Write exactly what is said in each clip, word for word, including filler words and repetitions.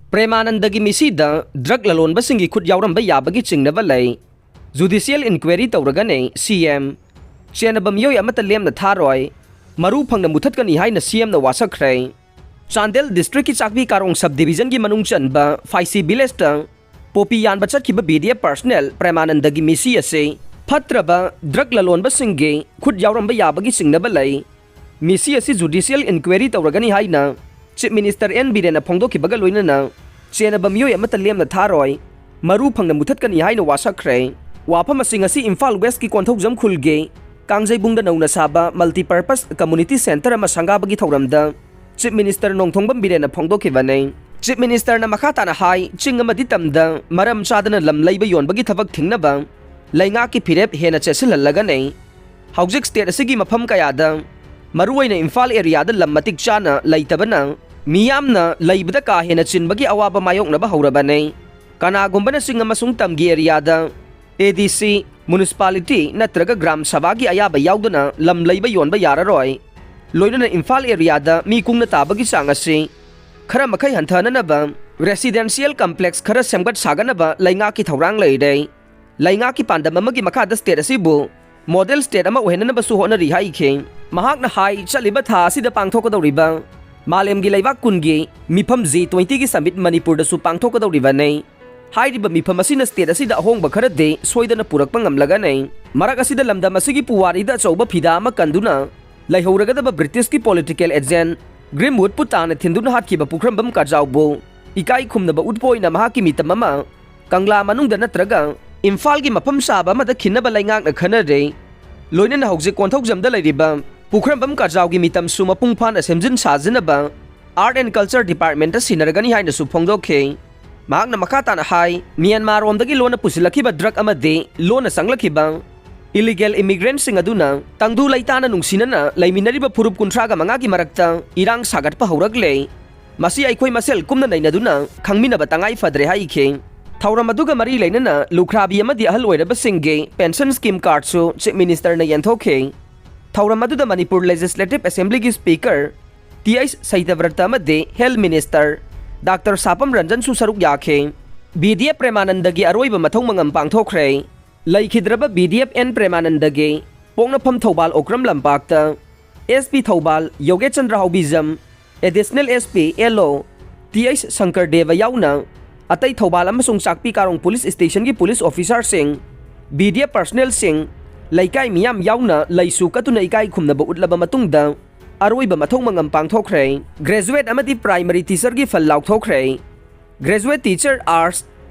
ꯄ꯭ꯔꯦꯃꯥꯅꯟꯗꯒꯤ ꯃꯤꯁꯤꯗ drug ꯂꯂꯣꯟꯕꯁꯤꯡꯒꯤ ꯈꯨꯠ ꯌꯥꯎꯔꯝꯕ ꯌꯥꯕꯒꯤ ꯆꯤꯡꯅꯕ ꯂꯩ꯫ ꯖꯨꯗꯤꯁꯤꯌꯦꯜ ꯏꯟꯀ꯭ꯋꯥꯏꯔꯤ ꯇꯧꯔꯒꯅꯤ ꯁꯤ ꯑꯦꯝ꯫ ꯆꯦꯟꯅꯕ ꯃꯤꯑꯣꯏ ꯑꯃꯠꯇ ꯂꯦꯝꯅ ꯊꯥꯔꯣꯏ꯫ ꯃꯔꯨ ꯐꯪꯅ ꯃꯨꯊꯠꯀꯅꯤ ꯍꯥꯏꯅ ꯁꯤ ꯑꯦꯝꯅ ꯋꯥꯁꯛꯈ꯭ꯔꯦ꯫ ꯆꯥꯟꯗꯦꯜ ꯗꯤꯁꯇ꯭ꯔꯤꯛꯀꯤ ꯆꯥꯛꯄꯤ ꯀꯥꯔꯣꯡ ꯁꯕ ꯗꯤꯕꯤꯖꯟꯒꯤ ꯃꯅꯨꯡ ꯆꯟꯕ ꯐꯥꯏꯁꯤ ꯚꯤꯂꯦꯖꯇ ꯄꯣꯄꯤ ꯌꯥꯟꯕ ꯆꯠꯈꯤꯕ ꯕꯤ ꯗꯤ ꯑꯦꯐ ꯄꯔꯁꯅꯦꯜ ꯄ꯭ꯔꯦꯃꯥꯅꯟꯗꯒꯤ ꯃꯤꯁꯤ ꯑꯁꯤ ꯐꯠꯇ꯭ꯔꯕ ꯗ꯭ꯔꯒ ꯂꯂꯣꯟꯕꯁꯤꯡꯒꯤ ꯈꯨꯠ ꯌꯥꯎꯔꯝꯕ ꯌꯥꯕꯒꯤ ꯆꯤꯡꯅꯕ ꯂꯩ꯫ ꯃꯤꯁꯤ ꯑꯁꯤ ꯖꯨꯗꯤꯁꯤꯌꯦꯜ ꯏꯟꯀ꯭ꯋꯥꯏꯔꯤ ꯇꯧꯔꯒꯅꯤ ꯍꯥꯏꯅ ꯆꯤꯐ ꯃꯤꯅꯤꯁꯇꯔ ꯑꯦꯟ ꯕꯤꯔꯦꯟꯅ ꯐꯣꯡꯗꯣꯛꯈꯤꯕꯒ ꯂꯣꯏꯅꯅ ꯆꯦꯟꯅꯕ ꯃꯤꯑꯣꯏ ꯑꯃꯠꯇ ꯂꯦꯝꯅ ꯊꯥꯔꯣꯏ, ꯃꯔꯨ ꯐꯪꯅ ꯃꯨꯊꯠꯀꯅꯤ ꯍꯥꯏꯅ ꯋꯥꯁꯛꯈ꯭ꯔꯦ꯫ ꯋꯥꯐꯝ ꯑꯁꯤꯡ ꯑꯁꯤ ꯏꯝꯐꯥꯜ ꯋꯦꯁꯀꯤ ꯀꯣꯟꯊꯧꯖꯝ ꯈꯨꯜꯒꯤ ꯀꯥꯡꯖꯩꯕꯨꯡꯗ ꯅꯧꯅ ꯁꯥꯕ ꯃꯜꯇꯤꯄꯔꯄꯁ ꯀꯝꯃꯨꯅꯤꯇꯤ ꯁꯦꯟꯇꯔ ꯑꯃ ꯁꯪꯒꯥꯕꯒꯤ ꯊꯧꯔꯝꯗ ꯆꯤꯐ ꯃꯤꯅꯤꯁꯇꯔ ꯅꯣꯡꯊꯣꯝꯕꯝ ꯕꯤꯔꯦꯟꯅ ꯐꯣꯡꯗꯣꯛꯈꯤꯕꯅꯤ꯫ ꯆꯤꯐ ꯃꯤꯅꯤꯁꯇꯔꯅ ꯃꯈꯥ ꯇꯥꯅ ꯍꯥꯏ, ꯆꯤꯡ ꯑꯃꯗꯤ ꯇꯝꯗ ꯃꯔꯝ ꯆꯥꯗꯅ ꯂꯝ ꯂꯩꯕ ꯌꯣꯟꯕꯒꯤ ꯊꯕꯛ ꯊꯤꯡꯅꯕ ꯂꯩꯉꯥꯛꯀꯤ ꯐꯤꯔꯦꯞ ꯍꯦꯟꯅ ꯆꯦꯠꯁꯤꯜꯍꯜꯂꯒꯅꯤ꯫ ꯍꯧꯖꯤꯛ ꯁ꯭ꯇꯦꯠ ꯑꯁꯤꯒꯤ ꯃꯐꯝ ꯀꯌꯥꯗ, ꯃꯔꯨꯑꯣꯏꯅ ꯏꯝꯐꯥꯜ ꯑꯦꯔꯤꯌꯥꯗ ꯂꯝ ꯃꯇꯤꯛ ꯆꯥꯅ ꯂꯩꯇꯕꯅ ꯃꯤꯌꯥꯝꯅ ꯂꯩꯕꯗ ꯀꯥ ꯍꯦꯟꯅ ꯆꯤꯟꯕꯒꯤ ꯑꯋꯥꯕ ꯃꯥꯌꯣꯛꯅꯕ ꯍꯧꯔꯕꯅꯤ꯫ ꯀꯅꯥꯒꯨꯝꯕꯅ ꯆꯤꯡ ꯑꯃꯁꯨꯡ ꯇꯝꯒꯤ ꯑꯦꯔꯤꯌꯥꯗ ꯑꯦ ꯗꯤ ꯁꯤ, ꯃ꯭ꯌꯨꯅꯤꯁꯤꯄꯥꯂꯤꯇꯤ ꯅꯠꯇ꯭ꯔꯒ ꯒ꯭ꯔꯥꯝ ꯁꯚꯥꯒꯤ ꯑꯌꯥꯕ ꯌꯥꯎꯗꯅ ꯂꯝ ꯂꯩꯕ ꯌꯣꯟꯕ ꯌꯥꯔꯔꯣꯏ꯫ ꯂꯣꯏꯅꯅ ꯏꯝꯐꯥꯜ ꯑꯦꯔꯤꯌꯥꯗ ꯃꯤ ꯀꯨꯡꯅ ꯇꯥꯕꯒꯤ ꯆꯥꯡ ꯑꯁꯤ ꯈꯔ ꯃꯈꯩ ꯍꯟꯊꯅꯅꯕ ꯔꯦꯁꯤꯗꯦꯟꯁꯤꯌꯦꯜ ꯀꯝꯄ꯭ꯂꯦꯛꯁ ꯈꯔ ꯁꯦꯝꯒꯠ ꯁꯥꯒꯠꯅꯕ ꯂꯩꯉꯥꯛꯀꯤ ꯊꯧꯔꯥꯡ ꯂꯩꯔꯦ꯫ ꯂꯩꯉꯥꯛꯀꯤ ꯄꯥꯟꯗꯝ ꯑꯃꯒꯤ ꯃꯈꯥꯗ ꯁ꯭ꯇꯦꯠ ꯑꯁꯤꯕꯨ ꯃꯣꯗꯦꯜ ꯁ꯭ꯇꯦꯠ ꯑꯃ ꯑꯣꯏꯍꯟꯅꯕꯁꯨ ꯍꯣꯠꯅꯔꯤ ꯍꯥꯏꯈꯤ꯫ ꯃꯍꯥꯛꯅ ꯍꯥꯏ, ꯆꯠꯂꯤꯕ ꯊꯥ ꯑꯁꯤꯗ ꯄꯥꯡꯊꯣꯛꯀꯗꯧꯔꯤꯕ ꯃꯥꯂꯦꯝꯒꯤ ꯂꯩꯕꯥꯛ ꯀꯨꯟꯒꯤ ꯃꯤꯐꯝ ꯖꯤ ꯇ꯭ꯋꯦꯟꯇꯤꯒꯤ ꯁꯃꯤꯠ ꯃꯅꯤꯄꯨꯔꯗꯁꯨ ꯄꯥꯡꯊꯣꯛꯀꯗꯧꯔꯤꯕꯅꯤ꯫ ꯍꯥꯏꯔꯤꯕ ꯃꯤꯐꯝ ꯑꯁꯤꯅ ꯁ꯭ꯇꯦꯠ ꯑꯁꯤꯗ ꯑꯍꯣꯡꯕ ꯈꯔꯗꯤ ꯁꯣꯏꯗꯅ ꯄꯨꯔꯛꯄ ꯉꯝꯂꯒꯅꯤ꯫ ꯃꯔꯛ ꯑꯁꯤꯗ ꯂꯝꯗꯝ ꯑꯁꯤꯒꯤ ꯄꯨꯋꯥꯔꯤꯗ ꯑꯆꯧꯕ ꯐꯤꯗꯥ ꯑꯃ ꯀꯟꯗꯨꯅ ꯂꯩꯍꯧꯔꯒꯗꯕ ꯕ꯭ꯔꯤꯇꯤꯁꯀꯤ ꯄꯣꯂꯤꯇꯤꯀꯦꯜ ꯑꯦꯖꯦꯟꯠ ꯒ꯭ꯔꯤꯝꯋꯨꯗꯄꯨ ꯇꯥꯅ ꯊꯤꯟꯗꯨꯅ ꯍꯥꯠꯈꯤꯕ ꯄꯨꯈ꯭ꯔꯝꯕꯝ ꯀꯥꯖꯥꯎꯕꯨ ꯏꯀꯥꯏ ꯈꯨꯝꯅꯕ ꯎꯠꯄ ꯑꯣꯏꯅ ꯃꯍꯥꯛꯀꯤ ꯃꯤꯇꯝ ꯑꯃ ꯀꯪꯂꯥ ꯃꯅꯨꯡꯗ ꯅꯠꯇ꯭ꯔꯒ ꯏꯝꯐꯥꯜꯒꯤ ꯃꯐꯝ ꯆꯥꯕ ꯑꯃꯗ ꯈꯤꯟꯅꯕ ꯂꯩꯉꯥꯛꯅ ꯈꯟꯅꯔꯦ꯫ ꯂꯣꯏꯅꯅ ꯍꯧꯖꯤꯛ ꯀꯣꯟꯊꯧꯖꯝꯗ ꯂꯩꯔꯤꯕ ꯄꯨꯈ꯭ꯔꯝꯕꯝ ꯀꯥꯖꯥꯎꯒꯤ ꯃꯤꯇꯝꯁꯨ ꯃꯄꯨꯡ ꯐꯥꯅ ꯁꯦꯝꯖꯤꯟ ꯁꯥꯖꯤꯟꯅꯕ ꯑꯥꯔꯠ ꯑꯦꯟ ꯀꯜꯆꯔ ꯗꯤꯄꯥꯔꯠꯃꯦꯟꯠꯇ ꯁꯤꯟꯅꯔꯒꯅꯤ ꯍꯥꯏꯅꯁꯨ ꯐꯣꯡꯗꯣꯛꯈꯤ꯫ ꯃꯍꯥꯛꯅ ꯃꯈꯥ ꯇꯥꯅ ꯍꯥꯏ, ꯃ꯭ꯌꯥꯟꯃꯥꯔꯔꯣꯝꯗꯒꯤ ꯂꯣꯟꯅ ꯄꯨꯁꯤꯜꯂꯛꯈꯤꯕ ꯗ꯭ꯔꯒ ꯑꯃꯗꯤ ꯂꯣꯟꯅ ꯆꯪꯂꯛꯈꯤꯕ ꯏꯂꯤꯒꯦꯜ ꯏꯃꯤꯒ꯭ꯔꯦꯟꯠꯁꯤꯡ ꯑꯗꯨꯅ ꯇꯪꯗꯨ ꯂꯩꯇꯥꯅ ꯅꯨꯡꯁꯤꯅꯅ ꯂꯩꯃꯤꯟꯅꯔꯤꯕ ꯐꯨꯔꯨꯞ ꯀꯨꯟꯊ꯭ꯔꯥꯒ ꯃꯉꯥꯒꯤ ꯃꯔꯛꯇ ꯏꯔꯥꯡ ꯁꯥꯒꯠꯄ ꯍꯧꯔꯛꯂꯦ꯫ ꯃꯁꯤ ꯑꯩꯈꯣꯏ ꯃꯁꯦꯜ ꯀꯨꯝꯅ ꯅꯩꯅꯗꯨꯅ ꯈꯪꯃꯤꯟꯅꯕ ꯇꯉꯥꯏ ꯐꯗ꯭ꯔꯦ ꯍꯥꯏꯈꯤ꯫ ꯊꯧꯔꯝ ꯑꯗꯨꯒ ꯃꯔꯤ ꯂꯩꯅꯅ ꯂꯨꯈ꯭ꯔꯥꯕꯤ ꯑꯃꯗꯤ ꯑꯍꯜ ꯑꯣꯏꯔꯕꯁꯤꯡꯒꯤ ꯄꯦꯟꯁꯟ ꯁ꯭ꯀꯤꯝ ꯀꯥꯔꯗꯁꯨ ꯆꯤꯐ ꯃꯤꯅꯤꯁꯇꯔꯅ ꯌꯦꯟꯊꯣꯛꯈꯤ꯫ ꯊꯧꯔꯝ ꯑꯗꯨꯗ ꯃꯅꯤꯄꯨꯔ ꯂꯦꯖꯤꯁꯂꯦꯇꯤꯚ ꯑꯦꯁꯦꯝꯕ꯭ꯂꯤꯒꯤ ꯁ꯭ꯄꯤꯀꯔ ꯇꯤ ꯑꯩꯆ ꯁꯩꯇꯕ꯭ꯔꯇ ꯑꯃꯗꯤ ꯍꯦꯜꯊ ꯃꯤꯅꯤꯁꯇꯔ ꯗꯥꯛꯇꯔ ꯁꯥꯄꯝ ꯔꯟꯖꯟꯁꯨ ꯁꯔꯨꯛ ꯌꯥꯈꯤ꯫ ꯕꯤ ꯗꯤ ꯑꯦꯐ ꯄ꯭ꯔꯦꯃꯥꯅꯟꯗꯒꯤ ꯑꯔꯣꯏꯕ ꯃꯊꯧ ꯃꯉꯝ ꯄꯥꯡꯊꯣꯛꯈ꯭ꯔꯦ꯫ ꯂꯩꯈꯤꯗ꯭ꯔꯕ ꯕꯤ ꯗꯤ ꯑꯦꯐ ꯑꯦꯟ ꯄ꯭ꯔꯦꯃꯥꯅꯟꯗꯒꯤ ꯄꯣꯛꯅꯐꯝ ꯊꯧꯕꯥꯜ ꯑꯣꯀ꯭ꯔꯝ ꯂꯝꯄꯥꯛꯇ S P Thoubal Yogesh Chandra Haobijam, additional S P L O T H Shankar Deb ꯌꯥꯎꯅ ꯑꯇꯩ ꯊꯧꯕꯥꯜ ꯑꯃꯁꯨꯡ ꯆꯥꯛꯄꯤ ꯀꯥꯔꯣꯡ ꯄꯨꯂꯤꯁ ꯁ꯭ꯇꯦꯁꯟꯒꯤ ꯄꯨꯂꯤꯁ ꯑꯣꯐꯤꯁꯥꯔꯁꯤꯡ, ꯕꯤ ꯗꯤ ꯑꯦꯐ ꯄꯔꯁꯅꯦꯜꯁꯤꯡ, ꯂꯩꯀꯥꯏ ꯃꯤꯌꯥꯝ ꯌꯥꯎꯅ ꯂꯩꯁꯨ ꯀꯠꯇꯨꯅ ꯏꯀꯥꯏ ꯈꯨꯝꯅꯕ ꯎꯠꯂꯕ ꯃꯇꯨꯡꯗ ꯑꯔꯣꯏꯕ ꯃꯊꯧ ꯃꯉꯝ ꯄꯥꯡꯊꯣꯛꯈ꯭ꯔꯦ꯫ ꯒ꯭ꯔꯦꯖꯨꯋꯦꯠ ꯑꯃꯗꯤ ꯄ꯭ꯔꯥꯏꯃꯔꯤ ꯇꯤꯆꯔꯒꯤ ꯐꯜ ꯂꯥꯎꯊꯣꯛꯈ꯭ꯔꯦ꯫ Graduate teacher arts,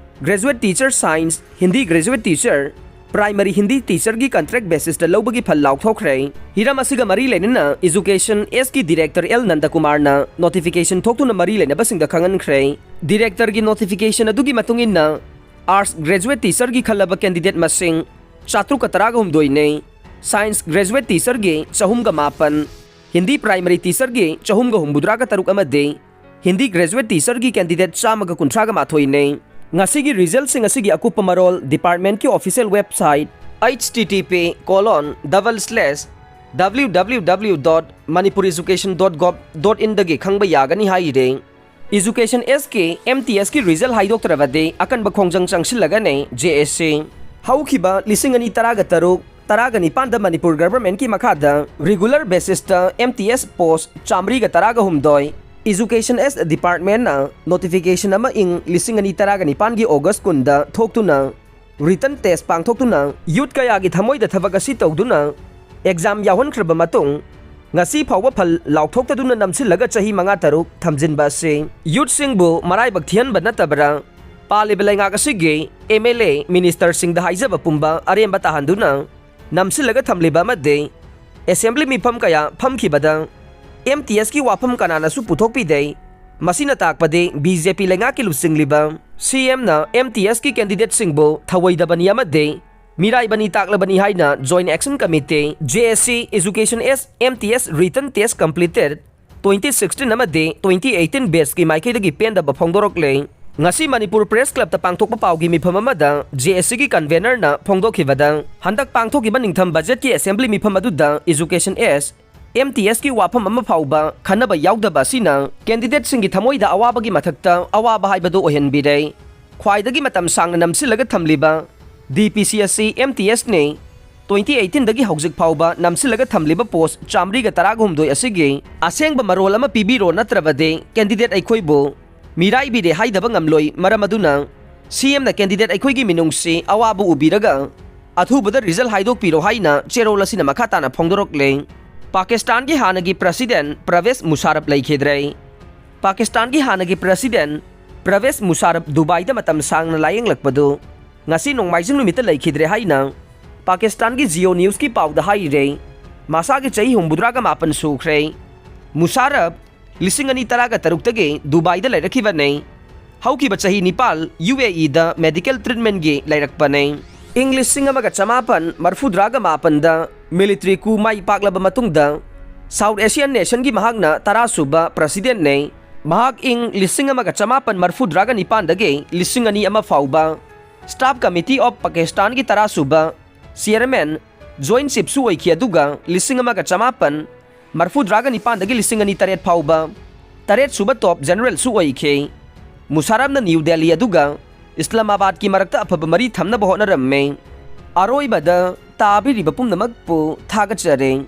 graduate teacher science, Hindi graduate teacher, primary Hindi ꯇꯤꯆꯔꯒꯤ ꯀꯟꯇ꯭ꯔꯦꯛ ꯕꯦꯁꯤꯁꯇ ꯂꯧꯕꯒꯤ ꯐꯜ ꯂꯥꯎꯊꯣꯛꯈ꯭ꯔꯦ꯫ ꯍꯤꯔꯝ ꯑꯁꯤꯒ ꯃꯔꯤ ꯂꯩꯅꯅ ꯏꯖꯨꯀꯦꯁꯟ ꯑꯦꯁꯀꯤ ꯗꯤꯔꯦꯛꯇꯔ ꯑꯦꯜ ꯅꯟꯗꯀꯨꯃꯥꯔꯅ ꯅꯣꯇꯤꯐꯤꯀꯦꯁꯟ ꯊꯣꯛꯇꯨꯅ ꯃꯔꯤ ꯂꯩꯅꯕꯁꯤꯡꯗ ꯈꯪꯍꯟꯈ꯭ꯔꯦ꯫ ꯗꯤꯔꯦꯛꯇꯔꯒꯤ ꯅꯣꯇꯤꯐꯤꯀꯦꯁꯟ ꯑꯗꯨꯒꯤ ꯃꯇꯨꯡ ꯏꯟꯅ ꯑꯥꯔꯠꯁ ꯒ꯭ꯔꯦꯖꯨꯋꯦꯠ ꯇꯤꯆꯔꯒꯤ ꯈꯜꯂꯕ ꯀꯦꯟꯗꯤꯗꯦꯠ ꯃꯁꯤꯡ ꯆꯥꯇ꯭ꯔꯨꯛꯀ ꯇꯔꯥꯒ ꯍꯨꯝꯗꯣꯏꯅꯤ, ꯁꯥꯏꯟꯁ ꯒ꯭ꯔꯦꯖꯨꯋꯦꯠ ꯇꯤꯆꯔꯒꯤ ꯆꯍꯨꯝꯒ ꯃꯥꯄꯟ, ꯍꯤꯟꯗꯤ ꯄ꯭ꯔꯥꯏꯃꯔꯤ ꯇꯤꯆꯔꯒꯤ ꯆꯍꯨꯝꯒ ꯍꯨꯝꯐꯨꯇꯔꯥꯒ ꯇꯔꯨꯛ ꯑꯃꯗꯤ ꯍꯤꯟꯗꯤ ꯒ꯭ꯔꯦꯖꯨꯋꯦꯠ ꯇꯤꯆꯔꯒꯤ ꯀꯦꯟꯗꯤꯗꯦꯠ ꯆꯥꯝꯃꯒ ꯀꯨꯟꯊ꯭ꯔꯥꯒ ꯃꯥꯊꯣꯏꯅꯤ꯫ ꯉꯁꯤꯒꯤ ꯔꯤꯖꯜꯁꯤꯡ ꯑꯁꯤꯒꯤ ꯑꯀꯨꯞꯄ ꯃꯔꯣꯜ ꯗꯤꯄꯥꯔꯠꯃꯦꯟꯠꯀꯤ official website H T T P colon double slash W W W dot manipur education dot gov dot in ꯗꯒꯤ ꯈꯪꯕ ꯌꯥꯒꯅꯤ ꯍꯥꯏꯔꯤ꯫ ꯏꯖꯨꯀꯦꯁꯟ ꯑꯦꯁꯀꯤ, ꯑꯦꯝ ꯇꯤ ꯑꯦꯁꯀꯤ ꯔꯤꯖꯜ ꯍꯥꯏꯗꯣꯛꯇ꯭ꯔꯕꯗꯤ ꯑꯀꯟꯕ ꯈꯣꯡꯖꯪ ꯆꯪꯁꯤꯜꯂꯒꯅꯤ ꯖꯦ ꯑꯦꯁ ꯁꯤ꯫ ꯍꯧꯈꯤꯕ ꯂꯤꯁꯤꯡ ꯑꯅꯤ ꯇꯔꯥꯒ ꯇꯔꯨꯛ, ꯇꯔꯥꯒ ꯅꯤꯄꯥꯟꯗ ꯃꯅꯤꯄꯨꯔ ꯒꯚꯔꯟꯃꯦꯟꯠꯀꯤ ꯃꯈꯥꯗ ꯔꯤꯒꯨꯂꯔ ꯕꯦꯁꯤꯁꯇ ꯑꯦꯝ ꯇꯤ ꯑꯦꯁ ꯄꯣꯁ ꯆꯥꯃꯔꯤꯒ ꯇꯔꯥꯒ ꯍꯨꯝꯗꯣꯏ, ꯏꯖꯨꯀꯦꯁꯟ ꯑꯦꯁ ꯗꯤꯄꯥꯔꯠꯃꯦꯟꯠꯅ ꯅꯣꯇꯤꯐꯤꯀꯦꯁꯟ ꯑꯃ ꯏꯪ ꯂꯤꯁꯤꯡ ꯑꯅꯤ ꯇꯔꯥꯒ ꯅꯤꯄꯥꯟꯒꯤ ꯑꯣꯒꯁ ꯀꯨꯟꯗ ꯊꯣꯛꯇꯨꯅ ꯔꯤꯇꯟ ꯇꯦꯁ ꯄꯥꯡꯊꯣꯛꯇꯨꯅ ꯌꯨꯠ ꯀꯌꯥꯒꯤ ꯊꯃꯣꯏꯗ ꯊꯕꯛ ꯑꯁꯤ ꯇꯧꯗꯨꯅ ꯑꯦꯛꯖꯥꯝ ꯌꯥꯎꯍꯟꯈ꯭ꯔꯕ ꯃꯇꯨꯡ, ꯉꯁꯤ ꯐꯥꯎꯕ ꯐꯜ ꯂꯥꯎꯊꯣꯛꯇꯗꯨꯅ ꯅꯝꯁꯤꯜꯂꯒ ꯆꯍꯤ ꯃꯉꯥ ꯇꯔꯨꯛ ꯊꯝꯖꯤꯟꯕ ꯑꯁꯤ ꯌꯨꯠꯁꯤꯡꯕꯨ ꯃꯔꯥꯏꯕꯛ ꯊꯤꯍꯟꯕ ꯅꯠꯇꯕ꯭ꯔꯥ? ꯄꯥꯜꯂꯤꯕ ꯂꯩꯉꯥꯛ ꯑꯁꯤꯒꯤ ꯑꯦꯝ ꯑꯦꯜ ꯑꯦ, ꯃꯤꯅꯤꯁꯇꯔꯁꯤꯡꯗ ꯍꯥꯏꯖꯕ ꯄꯨꯝꯕ ꯑꯔꯦꯝꯕ ꯇꯥꯍꯟꯗꯨꯅ ꯅꯝꯁꯤꯜꯂꯒ ꯊꯝꯂꯤꯕ ꯑꯃꯗꯤ ꯑꯦꯁꯦꯝꯕ꯭ꯂꯤ ꯃꯤꯐꯝ ꯀꯌꯥ ꯐꯝꯈꯤꯕꯗ ꯑꯦꯝ ꯇꯤ ꯑꯦꯁꯀꯤ ꯋꯥꯐꯝ ꯀꯅꯥꯅꯁꯨ ꯄꯨꯊꯣꯛꯄꯤꯗꯦ꯫ ꯃꯁꯤꯅ ꯇꯥꯛꯄꯗꯤ ꯕꯤ ꯖꯦ ꯄꯤ ꯂꯩꯉꯥꯛꯀꯤ ꯂꯨꯆꯤꯡꯂꯤꯕ ꯁꯤ ꯑꯦꯝꯅ ꯑꯦꯝ ꯇꯤ ꯑꯦꯁꯀꯤ ꯀꯦꯟꯗꯤꯗꯦꯠꯁꯤꯡꯕꯨ ꯊꯧꯑꯣꯏꯗꯕꯅꯤ ꯑꯃꯗꯤ ꯃꯤꯔꯥꯏꯕꯅꯤ ꯇꯥꯛꯂꯕꯅꯤ ꯍꯥꯏꯅ Joint Action Committee, J A C, Education S, M T S Written Test Completed twenty sixteen ꯑꯃꯗꯤ twenty eighteen batchꯀꯤ ꯃꯥꯏꯀꯩꯗꯒꯤ ꯄꯦꯟꯗꯕ ꯐꯣꯡꯗꯣꯔꯛꯂꯦ꯫ ꯉꯁꯤ ꯃꯅꯤꯄꯨꯔ ꯄ꯭ꯔꯦꯁ ꯀ꯭ꯂꯕꯇ ꯄꯥꯡꯊꯣꯛꯄ ꯄꯥꯎꯒꯤ ꯃꯤꯐꯝ ꯑꯃꯗ J A Cꯒꯤ ꯀꯟꯚꯦꯅꯔꯅ ꯐꯣꯡꯗꯣꯛꯈꯤꯕꯗ, ꯍꯟꯗꯛ ꯄꯥꯡꯊꯣꯛꯈꯤꯕ ꯅꯤꯡꯊꯝ ꯕꯖꯦꯠꯀꯤ ꯑꯦꯁꯦꯝꯕ꯭ꯂꯤ ꯃꯤꯐꯝ ꯑꯗꯨꯗ Education S, ꯑꯦꯝ ꯇꯤ ꯑꯦꯁꯀꯤ ꯋꯥꯐꯝ ꯑꯃ ꯐꯥꯎꯕ ꯈꯟꯅꯕ ꯌꯥꯎꯗꯕ ꯑꯁꯤꯅ candidateꯁꯤꯡꯒꯤ ꯊꯃꯣꯏꯗ ꯑꯋꯥꯕꯒꯤ ꯃꯊꯛꯇ ꯑꯋꯥꯕ ꯍꯥꯏꯕꯗꯨ ꯑꯣꯏꯍꯟꯕꯤꯔꯦ꯫ ꯈ꯭ꯋꯥꯏꯗꯒꯤ ꯃꯇꯝ ꯁꯥꯡꯅ ꯅꯝꯁꯤꯜꯂꯒ ꯊꯝꯂꯤꯕ ꯗꯤ ꯄꯤ ꯁꯤ ꯑꯁꯤ ꯑꯦꯝ ꯇꯤ ꯑꯦꯁꯅꯤ꯫ Twenty eighteenꯗꯒꯤ ꯍꯧꯖꯤꯛ ꯐꯥꯎꯕ ꯅꯝꯁꯤꯜꯂꯒ ꯊꯝꯂꯤꯕ post ꯆꯥꯃꯔꯤꯒ ꯇꯔꯥꯒ ꯍꯨꯝꯗꯣꯏ ꯑꯁꯤꯒꯤ ꯑꯁꯦꯡꯕ ꯃꯔꯣꯜ ꯑꯃ ꯄꯤꯕꯤꯔꯣ, ꯅꯠꯇ꯭ꯔꯕꯗꯤ candidate ꯑꯩꯈꯣꯏꯕꯨ ꯃꯤꯔꯥꯏꯕꯤꯔꯦ ꯍꯥꯏꯗꯕ ꯉꯝꯂꯣꯏ꯫ ꯃꯔꯝ ꯑꯗꯨꯅ ꯁꯤ ꯑꯦꯝꯅ candidate ꯑꯩꯈꯣꯏꯒꯤ ꯃꯤꯅꯨꯡꯁꯤ ꯑꯋꯥꯕ ꯎꯕꯤꯔꯒ ꯑꯊꯨꯕꯗ result ꯍꯥꯏꯗꯣꯛꯄꯤꯔꯣ ꯍꯥꯏꯅ ꯆꯦꯔꯣꯜ ꯑꯁꯤꯅ ꯃꯈꯥ ꯇꯥꯅ ꯐꯣꯡꯗꯣꯔꯛꯂꯦ꯫ ꯄꯥꯀꯤꯁꯇꯥꯟꯒꯤ ꯍꯥꯟꯅꯒꯤ president ꯄ꯭ꯔꯚꯦꯁ ꯃꯨꯁꯥꯔꯞ ꯂꯩꯈꯤꯗ꯭ꯔꯦ꯫ ꯄꯥꯀꯤꯁꯇꯥꯟꯒꯤ ꯍꯥꯟꯅꯒꯤ president ꯄ꯭ꯔꯚꯦꯁ ꯃꯨꯁꯥꯔꯞ ꯗꯨꯕꯥꯏꯗ ꯃꯇꯝ ꯁꯥꯡꯅ ꯂꯥꯌꯦꯡꯂꯛꯄꯗꯨ ꯉꯁꯤ ꯅꯣꯡꯃꯥꯏꯖꯤꯡ ꯅꯨꯃꯤꯠꯇ ꯂꯩꯈꯤꯗ꯭ꯔꯦ ꯍꯥꯏꯅ ꯄꯥꯀꯤꯁꯇꯥꯟꯒꯤ Jio Newsꯀꯤ ꯄꯥꯎꯗ ꯍꯥꯏꯔꯦ꯫ ꯃꯁꯥꯒꯤ ꯆꯍꯤ ꯍꯨꯝꯐꯨꯇꯔꯥꯒ ꯃꯥꯄꯟ ꯁꯨꯈ꯭ꯔꯦ꯫ ꯃꯨꯁꯥꯔꯞ ꯂꯤꯁꯤꯡ ꯑꯅꯤ ꯇꯔꯥꯒ ꯇꯔꯨꯛꯇꯒꯤ ꯗꯨꯕꯥꯏꯗ ꯂꯩꯔꯛꯈꯤꯕꯅꯤ꯫ ꯍꯧꯈꯤꯕ ꯆꯍꯤ ꯅꯤꯄꯥꯜ ꯌꯨ ꯑꯦ ꯏꯗ medical treatmentꯀꯤ ꯂꯩꯔꯛꯄꯅꯤ꯫ ꯏꯪ ꯂꯤꯁꯤꯡ ꯑꯃꯒ ꯆꯃꯥꯄꯟ ꯃꯔꯐꯨꯇꯔꯥꯒ ꯃꯥꯄꯟꯗ military coup ꯃꯥꯏ ꯄꯥꯛꯂꯕ ꯃꯇꯨꯡꯗ South Asian nationꯒꯤ ꯃꯍꯥꯛꯅ ꯇꯔꯥꯁꯨꯕ presidentꯅꯤ꯫ ꯃꯍꯥꯛ ꯏꯪ ꯂꯤꯁꯤꯡ ꯑꯃꯒ ꯆꯃꯥꯄꯟ ꯃꯔꯐꯨꯇꯔꯥꯒ ꯅꯤꯄꯥꯟꯗꯒꯤ ꯂꯤꯁꯤꯡ ꯑꯅꯤ ꯑꯃ ꯐꯥꯎꯕ Staff Committee of Pakistanꯒꯤ ꯇꯔꯥꯁꯨꯕ chairman, joint chiefꯁꯨ ꯑꯣꯏꯈꯤ, ꯑꯗꯨꯒ ꯂꯤꯁꯤꯡ ꯑꯃꯒ ꯆꯃꯥꯄꯟ ꯃꯔꯐꯨꯇꯔꯥꯒ ꯅꯤꯄꯥꯟꯗꯒꯤ ꯂꯤꯁꯤꯡ ꯑꯅꯤ ꯇꯔꯦꯠ ꯐꯥꯎꯕ ꯇꯔꯦꯠꯁꯨꯕ top generalꯁꯨ ꯑꯣꯏꯈꯤ꯫ ꯃꯨꯁꯥꯔꯞꯅ ꯅ꯭ꯌꯨ ꯗꯦꯜꯂꯤ ꯑꯗꯨꯒ ꯏꯁꯂꯥꯃꯥꯕꯥꯗꯀꯤ ꯃꯔꯛꯇ ꯑꯐꯕ ꯃꯔꯤ ꯊꯝꯅꯕ ꯍꯣꯠꯅꯔꯝꯃꯤ꯫ ꯑꯔꯣꯏꯕꯗ ꯇꯥꯕꯤꯔꯤꯕ ꯄꯨꯝꯅꯃꯛꯄꯨ ꯊꯥꯒꯠꯆꯔꯤ꯫